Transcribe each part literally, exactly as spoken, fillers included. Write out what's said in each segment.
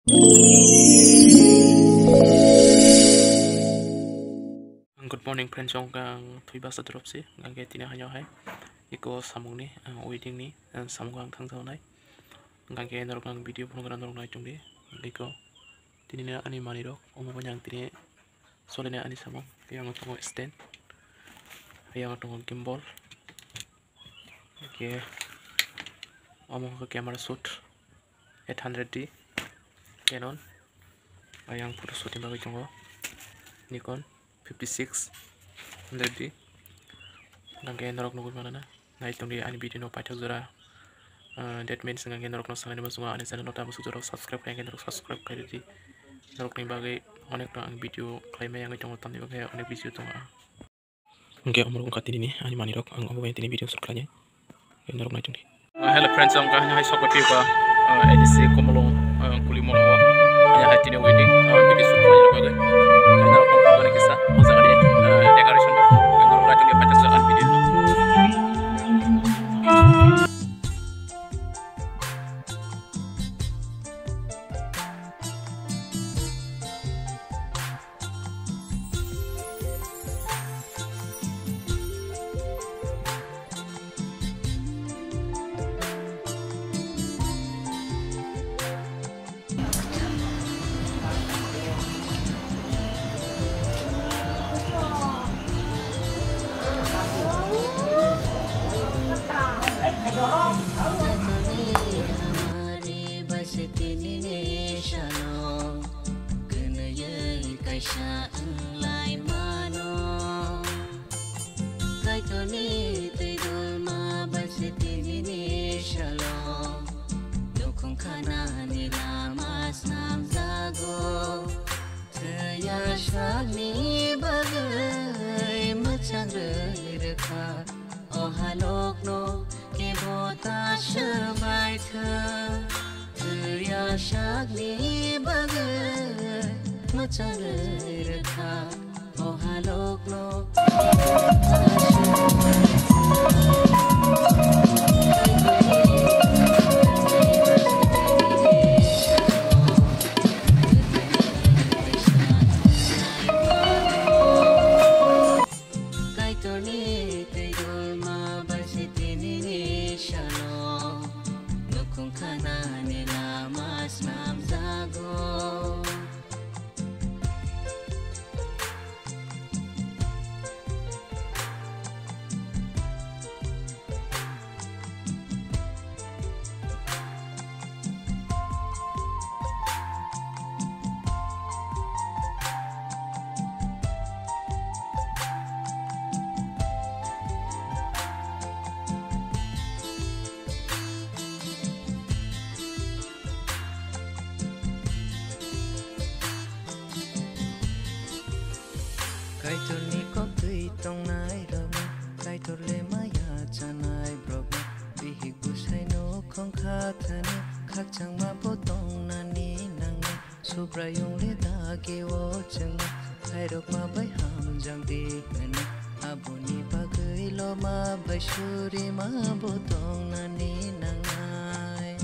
Good morning friends, ang kang thui basa drop si, ang ke tini hanya hai iko samung ni, ang wedding ni, ang samung ang thang thang nai. Ang ke norok ang video phone gra norok nai tong di, iko tini na ani mani rok, omo bo yang tini sole na ani samung, yang tongo stand, yang tongo gimbal. Oke. Omo khe camera shoot eight hundred D Canon. Ayang photo shoot ni bagwi tongo Nikon fifty six hundred D. Nangkhe norok nugwi manana. Nai tongdi ani video no paithak jora. Ah, that means nangkhe norok no sanani muchungo ani channel no tabuk suk jora subscribe khaikhe norok subscribe khaidi. Norok ni bagwi onek no ang video khlai maya wngwi tongo, tamni bagwi onek video tongo. Hingke omorok wngkha tinini ani manwirok, ang obo bai tini video shoot khlainai. Hingke norok naitung di. Ah, hello friends, ang kahini hai sok pai piyokha, ah, A D C Komolong, ah, Kulimon o. Ani hai tini wedding, ah, video shoot khlaina bagwi. Hingke norok wngkha kisa, o jaga ni, ah, decoration rok. Hingke norok naitung di, paithak jora video no. Kwnwi kaisa wnglai mano. Kaitorni twi dolma bai se tinini salo. Nukhung khanani lama snamjago. Thwiya sakni bagwi mwchang rwi rwkha. O halokno kebo ta swbai thwng. Thwiya sakni bagwi mwchang rwi rwkha. O halokno kebo ta swbai thwng. Kaitorni twi dolma bai se tinini salo, nukhung khanani lama snamjago. Kaitorni koktwi tongnai rokno, Kaitor le maya chanai borokno, bihik bwsai nukhung kha thani, khakchangma bo tongnani nangnai. Subraiyung le dagi o chwngno, khairokma bai hamjak di hwnwi, aboni bagwi loma bai surima bo tongnani nangnai.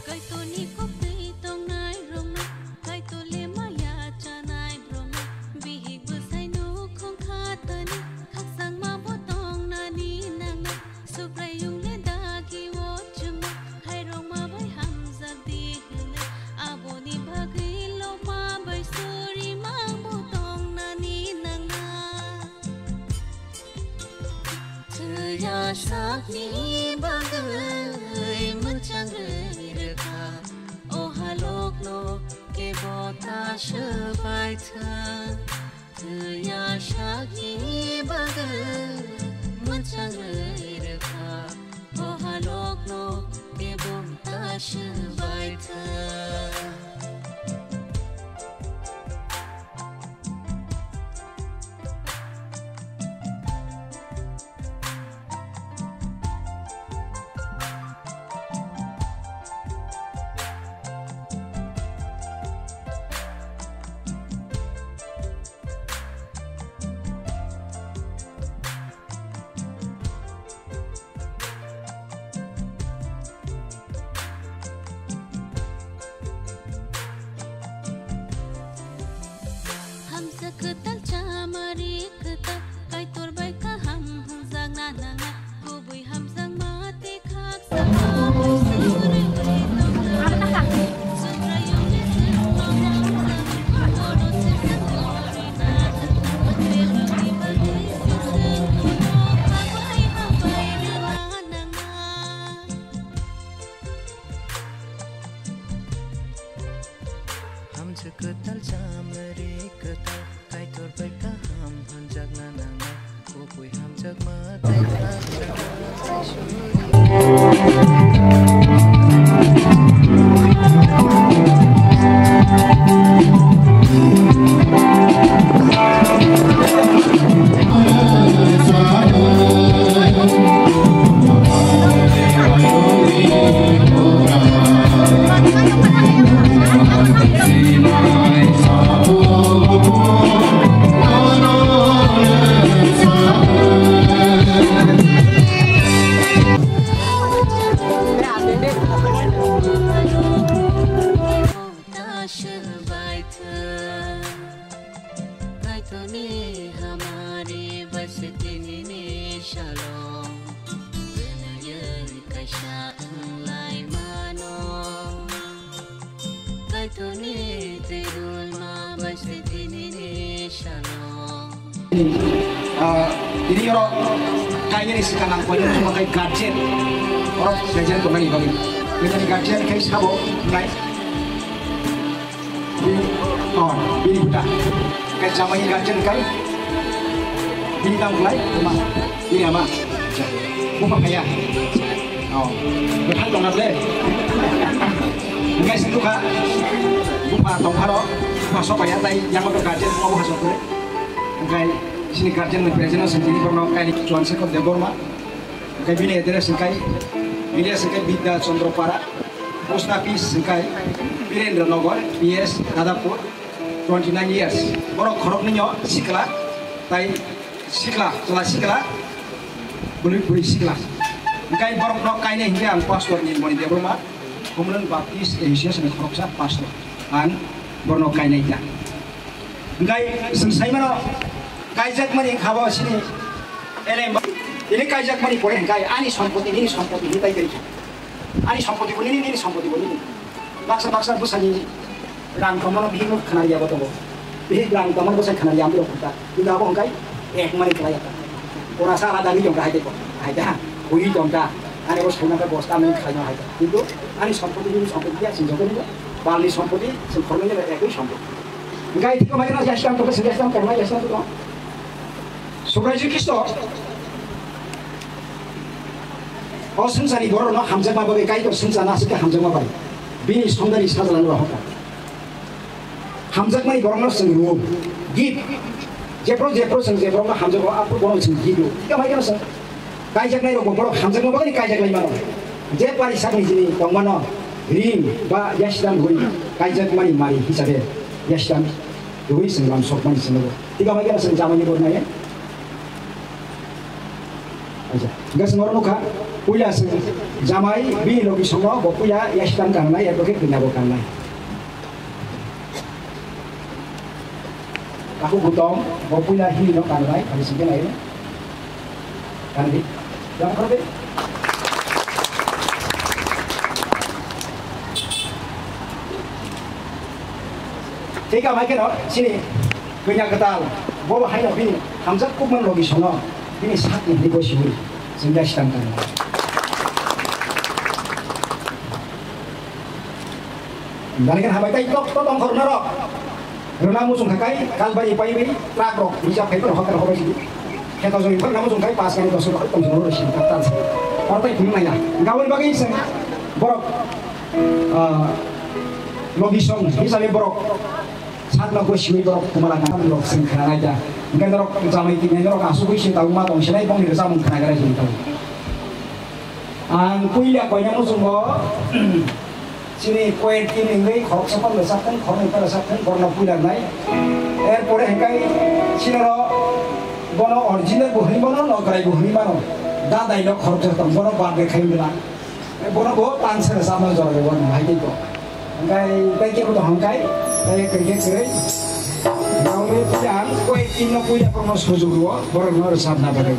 Kaitorni koktwi tongnai rokno, Kaitor le maya chanai borokno, bihik bwsai nukhung kha thani, khakchangma bo tongnani nangnai. Subraiyung le dagi o chwngno, khairokma bai hamjak di hwnwi, aboni bagwi loma bai surima bo tongnani nangnai. Thwiya sakni bagwi mwchang rwi rwkha, o halokno kebo ta swbai thwng. Thwiya sakni bagwi mwchang rwi rwkha, o halokno kebo ta swbai thwng. Kwtal chamari kwtal, Kaitor bai kaham hwnjakna nangna, kubui hamjakma tei khaksa abo swrwngwi tongna. Subraiyungni swrwngno hamjak, bono sising tongwi na, beluni bagwi sising tongno, bagwi hambai rwna nangna. Hamjak kwtal chamari kwtal, Kaitor bai kaham hwnjakna nangna, kubui hamjakma tei khaksa. Kaitorni hamari bai se tinini salo, bwlwiyui kaisa wng lai mano. Kaitorni twi rwma bai se tinini salo. Ah, tini oro kainani swkang ang koinani thangma khai guardian. Oro present tongnani bagwi. Kainani guardian khai sabo nai. Bini, oh, bini buta. Kai chamani guardian kai. Bini tang kulai, ma. Bini ama. Bupa kaya. Oh, betal tong na ble. Ngai sing buka. Bupa tong pharo. Bupa sok kaya tai yang buka guardian mau buka sok kule. Ngai sini guardian ni present sini porno kai ni chuan se ko Debbarma. Ngai bini address kai. Bini address kai Bidya Chandra Para. Post office hwnkhe Birendra Nagar, P S Dadapur, twenty nine years. Borok khoroknwino sikla, tai sikla, chwla sikla, bwrwi bwrwi sikla. Hwnkhe borokno kainai hwnkhe ang pastor Nilmoni Debbarma, Homeland Baptist Association ni khoroksa pastor. Ang borokno kainai ta. Hwnkhe chwng saimano kaijakmani wngkha bo chini L M. Tini kaijakmani pore hwnkhe ani sompoti, nini sompoti hinwi tai kari kha. Ani sompoti bo nini, nini sompoti bo nini. Baksa baksa bwsani rang tongmano bihik no khwnariya bo tongo. Bihik rang tongmano bwsai khwnariya amtwi rok khuta. Kintu abo hwnkhe ek mani khlai ya ta. Ora sa alada ni tongkha hai tei bo. Hai ta. Hui tongkha. Ani bo saimano bosta mani khlai no hai ta. Kintu ani sompoti nini sompoti ya sing jogoni bo. Balni sompoti sing khoroknwi ekwi sompoti. Hwnkhe thik khe mai kheno jastam tongkha, sing jastam tongkha, jastam tongkha. Subraiyung Khristo o swngcharni bororokno hamjakma bagwi Kaitor swngcharno aswk khe hamjakma bai bini songdani sajlano rohorkha. Hamjakmani borokno chwng rwo, gift. Jephru jephru chwng jephru borokno hamjago, aphuru bono chwng gift rwo. Tei hamai kheno chwng kaijaknairokbo borok hamjakma bagwi kaijaklai mano. Je pari sakni jini tongmano ring ba yasidan huri kaijakmani mari hisabe yasidan rwui chwng lamsokmani chwngno. Tei hamai kheno chwng jamaini bornai. Acha, hwnkhe chwng oro nukha, puila chwng jamai bini logi songo, bo puila yasidan kangnai, advocate kanya bo kangnai. Aku butong, bo puila hini no kangnai, kami singke nai. Kandi, yang perbe. Tei kha mai kheno chini kanya kwtal, bo bo haino bini hamjak kukmani logi sono, bini sakni hwnwi bo siwi chwng bai swtang tang. Dalikan hambai tai tok tok tong khorna rok. Rwna muchung kha kai, kalbari paiwi truck rok rijak phai phano hokar hobai sidi. Kheto joi phano muchung kai pas kani dos rok tong jong rw sini kaptan sini. Oro tai phunuk naina. Gaboni bagwi chwng borok, ah, logi song hisabe borok satno goi siwi borok kumala nang rok chwng khna naida. Hwnkhe norok jamai tini norok asugwi se tabuk ma tong sinai bongni rwchapmung khna gra sini tabuk. Ang puila koina muchungo chini koyek tin hwnwi khoroksa pala sak thung, khoroknwi pala sak thung, borokno puila nai. Erpore hwnkhe chini oro bono original bo hwnwi mano, nokrai bo hwnwi mano. Da daino khoroksa tong, bono birthday khai wngla. Bono bo pansa rwchapma jora bo bono hai tei bo. Hwnkhe tei kebo to hwnkhe, tei kwrwikhe kwrwi. Ang koi tinno puila kono sujuk rwo, borok no rwchapna bagwi.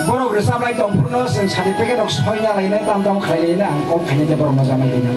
Borok rwchap lai tong phuru no chwng certificate rok soi na lai nai, tam tam khai lai nai, ang kok khai nai tei borok no jamai lai nai.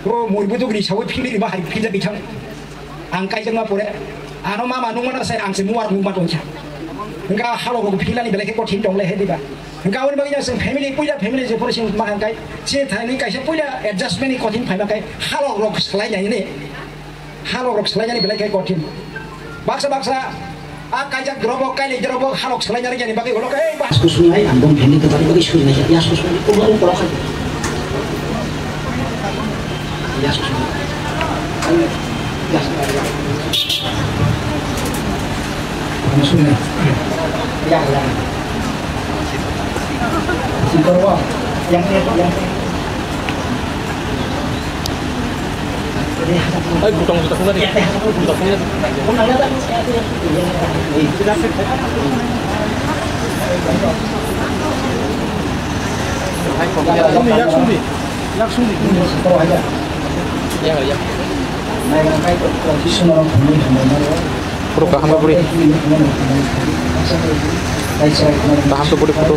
Bro, moi buduk ni sawi philiri ba hai philja bithang. Ang kaijakma pore, ano mama nungmano se ang se muar nungma tongsa. Hingka halok rok philani belai khe kothin tong le he diba. Hingka aboni bagwi jang chwng family, puila family je pore chwng ma hangkai, se thani kaisa puila adjustment ni kothin phaima kai halok rok salai nai ni. Halok rok salai nai belai khe kothin. Baksa baksa a kaijak drobo, kailai drobo halok salai nai yani bagwi ulo kai ba. Susunai ang bom bini to bari bagwi suri nai ya susunai ko bari ko khai. Ya susunai. Ya susunai. Ya ya. Singkor bo. Yang ni yang ni. Ai, butang juta kena ni. Butang kena. Ini ya sudi. Ya sudi. Ya ya. Puro kaham buri. Taham tu photo photo.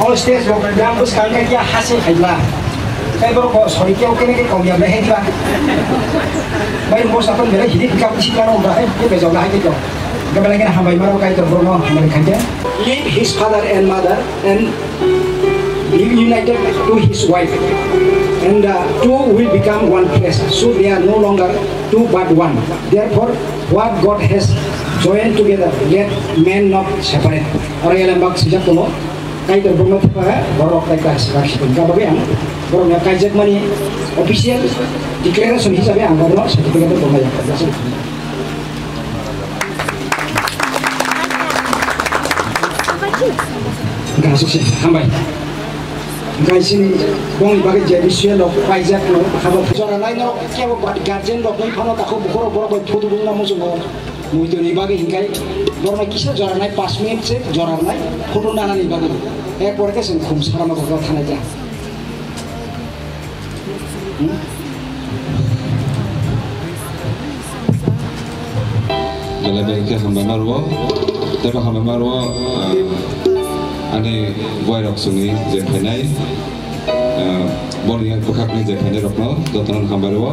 All stage rok yang bwskang khe ya hasil khaima. Tei borok bo sori khe kene khe kong ya bai hai ba. Bai mo sa ton bere hidi ka bisi ka rong ba hai ke be jong hai ke jong. Ga bela kena hambai maro kai to borok no hambai khai khe. Leave his father and mother and be united to his wife, and the two will become one flesh. So they are no longer two but one. Therefore, what God has joined together, let man not separate. Oro elembak sijak tongo, Kaitor borokno thepa khe borok tai kha sibak sibak. Hingkha bagwi ang borokno kaijakmani official declaration hisabe ang borokno certificate rwna yakha. Hingkha aswk se, hambai. Hingkha chini bongni bagwi je bisio rok paijak no, habo jora nai norok kebo guardian rok bai phano takhuk bukhuk rok borok bai photo bungna muchungo. Muitu ni bagwi hingkha borok kisa jora nai, paanch minute se jora nai photo nana ni bagwi. Er pore khe chwng khum sarama borok thanai ja. Belai belai khe hambai ma rwo, teibo hambai ma rwo, ah, ani boy rok chwngni je phainai, ah, boni bwkhakni je phainai rokno jotono hambai rwo.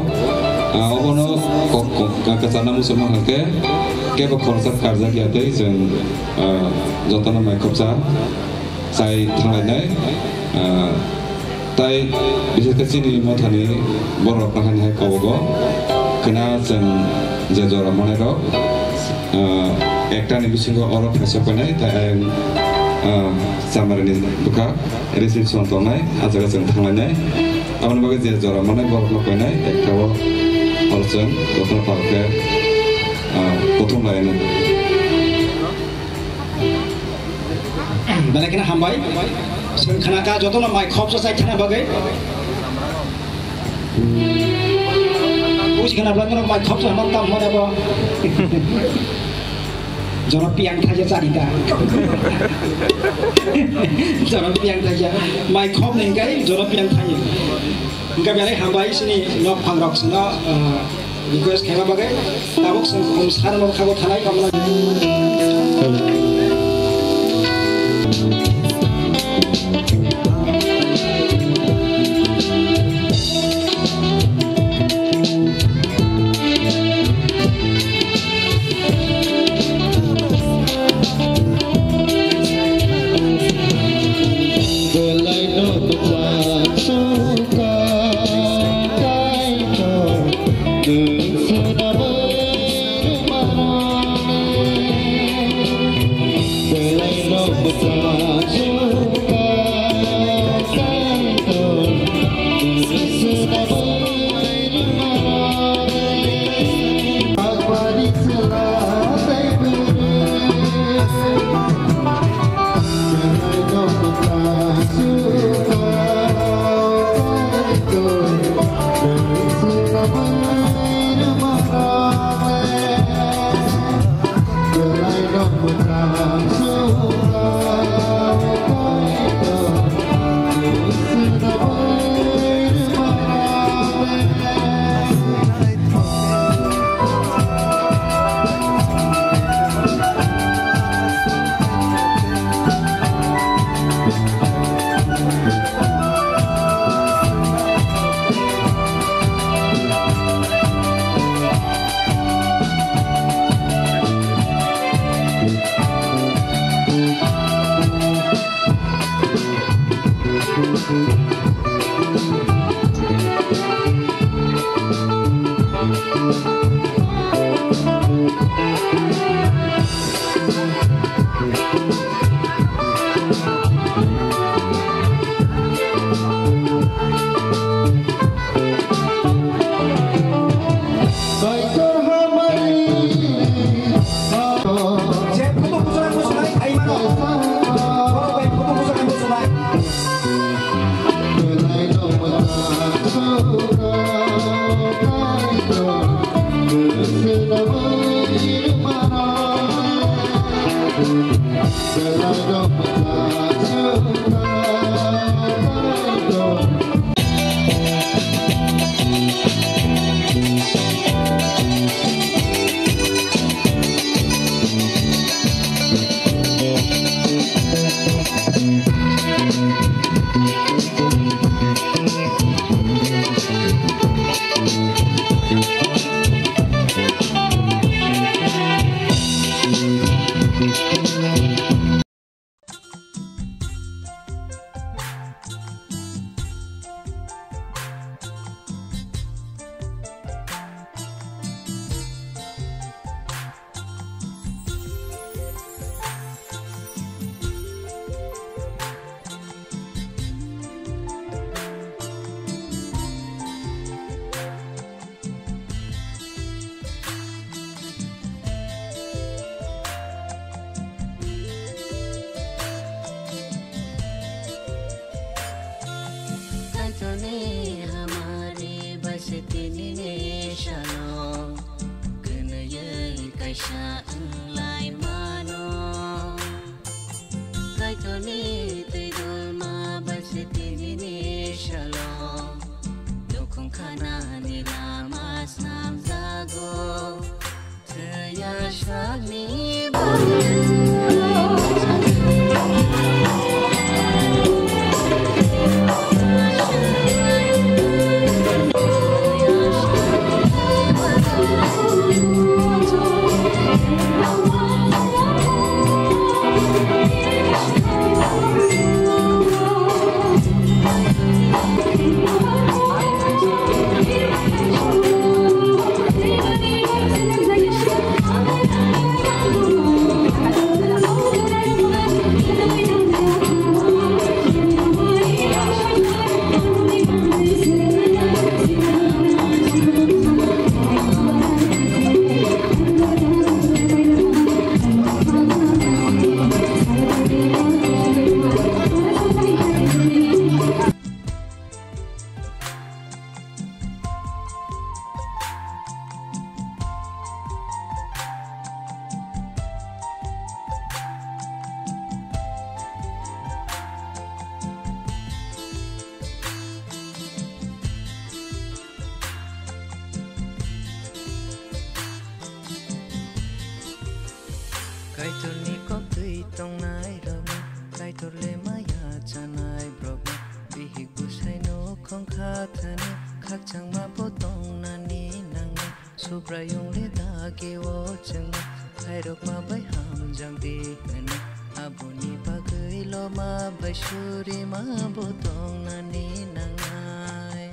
Ah, obono kok, kok, kwchangma muchungma hwnkhe kebo khoroksa karjak ya tei chwng, ah, jotono mai khopsa. Chai thanglainai, ah, tai bises khe chini mothani borok rok nahani hai kobogo khwna chwng je jora manai rok, ah, ekta ni bisingo oro phaisa painai tai ayang, ah, chamari ni bwkha reception tongnai ah jaga chwng thanglainai aboni bagwi je jora manai borok no painai ekta o oro chwng jotono pal khe, ah, kothom lainai. Belai kheno hambai. Chwng khna kha jotono mai khopsa chai thana bagwi. Buji khna bwlai kheno mai khopsa hwnma tam hwnma bo. Jono piyang thaija chari ta. Jono piyang thaija. Mai khop nengkai jono piyang thai. Hingkha belai hambai chini nok phangrok chwngno, ah, request khaima bagwi. Tabuk chwng khum sarno khago thanai kamna. Kaitorni hamari bai se tinini salo kwnwi kaisa wng lai mano. Kaitorni twi dulma bai se tinini salo nukhung khanani lama snamjago. Thwiya sakni bagwi. Kaitorni koktwi tongnai rokno, Kaitor le maya chanai borokno, bihik bwsai nukhung kha thani, khakchangma bo tongnani nangnai, Subraiyung le dagi o chwngno, khairokma bai hamjak di hwnwi, aboni bagwi loma bai surima bo tongnani nangnai.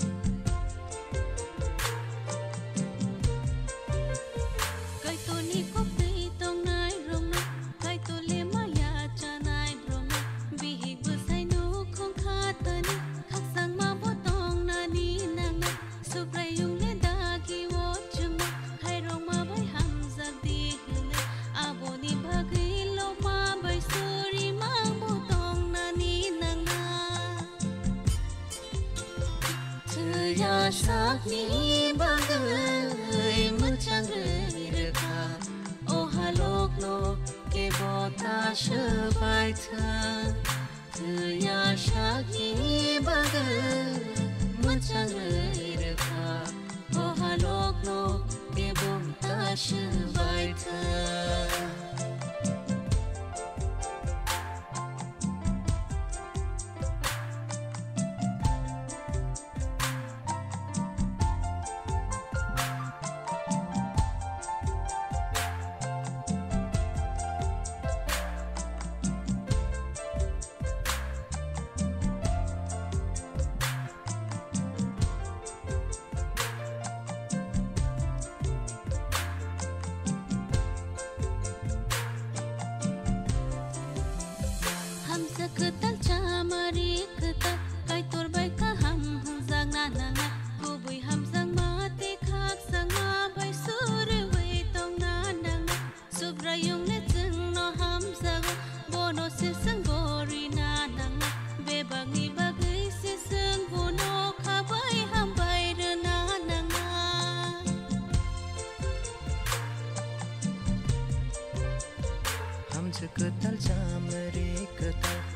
Kaitorni koktwi tongnai rokno, Kaitor le maya chanai rokno, bihik bwsai nukhung kha thani, khakchangma bo tongnani nangnai, Subraiyung le dagi o chwngno, khairokma bai hamjak di hwnwi, aboni bagwi loma bai surima bo tongnani nangnai. Thwiya sakni bagwi mwchang rwi rwkha, o halokno kebo ta swbai thung. Thwiya sakni bagwi mwchang rwi rwkha, o halokno kebo ta swbai thung. Kwtal chamari kwtal.